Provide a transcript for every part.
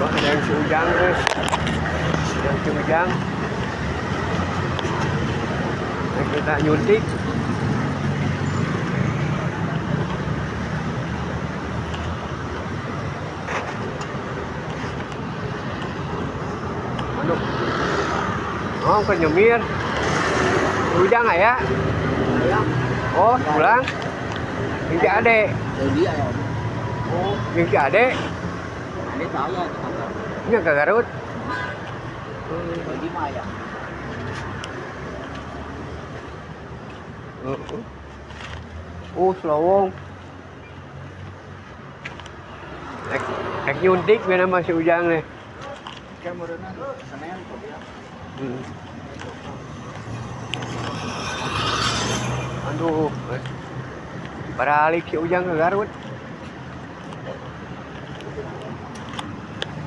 Oh, ada yang si Ujang euy. Yang si Ujang. Nah, kita nyuntik. Aduh. Oh, ke nyemir. Ujang aya? Oh, pulang. Yang si Ade. Jadi aya. Oh, yang si Ade. Ade tahu ya ke kantor. Nya ke Garut. Bagi mah aya. Oh, oh, selowong. Ek, ek nyuntik we nama si Ujang nih. Kayak meureunna Senin kok ya. Aduh, eh. Baralik si Ujang ke Garut.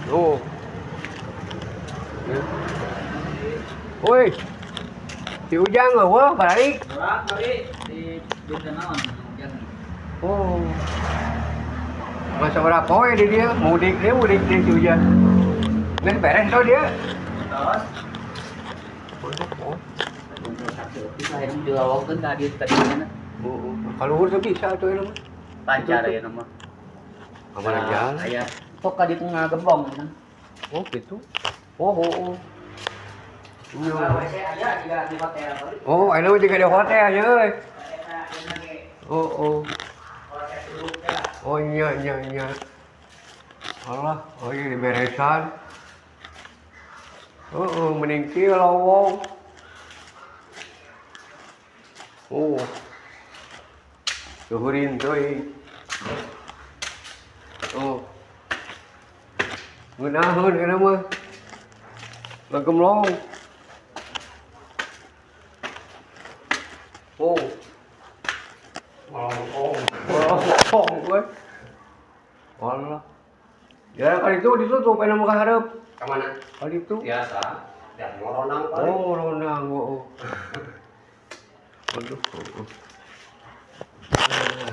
Tuh. Ya. Woi. Si Ujang euweuh balik. Urang kali di dinten naon jangan. Oh. Masa berapa poe di dia? Mudik dia si Ujang. Nggak beres tuh dia. Terus Oh, akhirnya dilawakeun ka dieu tadi nya. oh. Kalau tuh bisa tuh ini mah. Lancar ya nama. Kamana jalan? Aya. Kok ka ditu ngagembong kan. Oh, gitu. Oh, oh, oh. Iya. WC aya juga di hotel. Oh, ini mah juga di hotel ya, euy. Oh, oh. Oh, iya, iya, iya. Alah, oh iya diberesan. Oh, oh mending kieu lowong. Oh. Tuhurin teuing. Oh. Ngeunaheun kana mah. Ngagemlong. Oh. Ngomong, ngomong gue. Alah. Ya kali itu ditutup enak muka hareup. Kemana? Kali itu. Biasa. Ya, ngoronang paling. Oh, ronang, oh. Aduh. Oh, oh. Ah.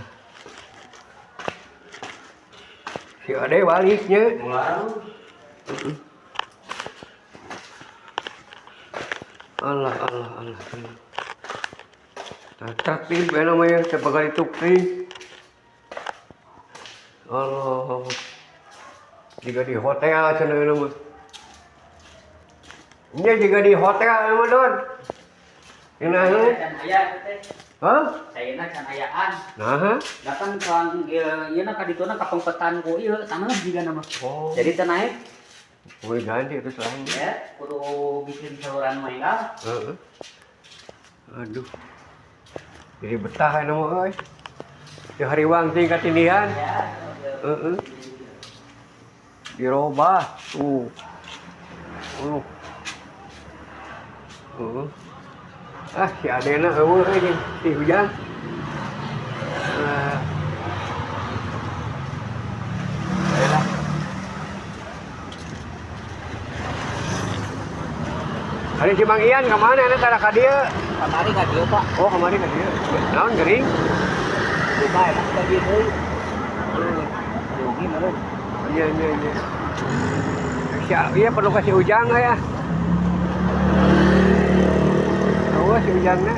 Si Ade baliknya. Mulang. Allah, Allah, Allah. Nah, tertib ya namanya, sebagai itu Allah. Jika di hotel cenah nama. Ini juga di hotel nama Don. Ini Can aya teh. Hah? Sayana can ayaan. Nah. Datang soang ieu na ka dituna kapengpetan ku ieu taneuh jiga nama. Oh. Jadi teu naik Boleh ganti itu selama. ya kudu bikin saluran meninggal. Heeh. Aduh. Jadi betah ya nama euy. Di hariwang ting katindihan. Ya. Heeh. Dirobah tuh. Oh. Heeh. Ah, si Adena euweuh euy jeung si Ujang. Ah. Baiklah. Hari si Mang Ian kemana ini tara ka dieu? Kamari ka dieu, Pak. Oh, kemari ka dieu. Naon gering? Lupa emang ka dieu deui. Yogi meureun. Iya. Si iya perlu kasih Ujang ya. Oh, si Ujangnya.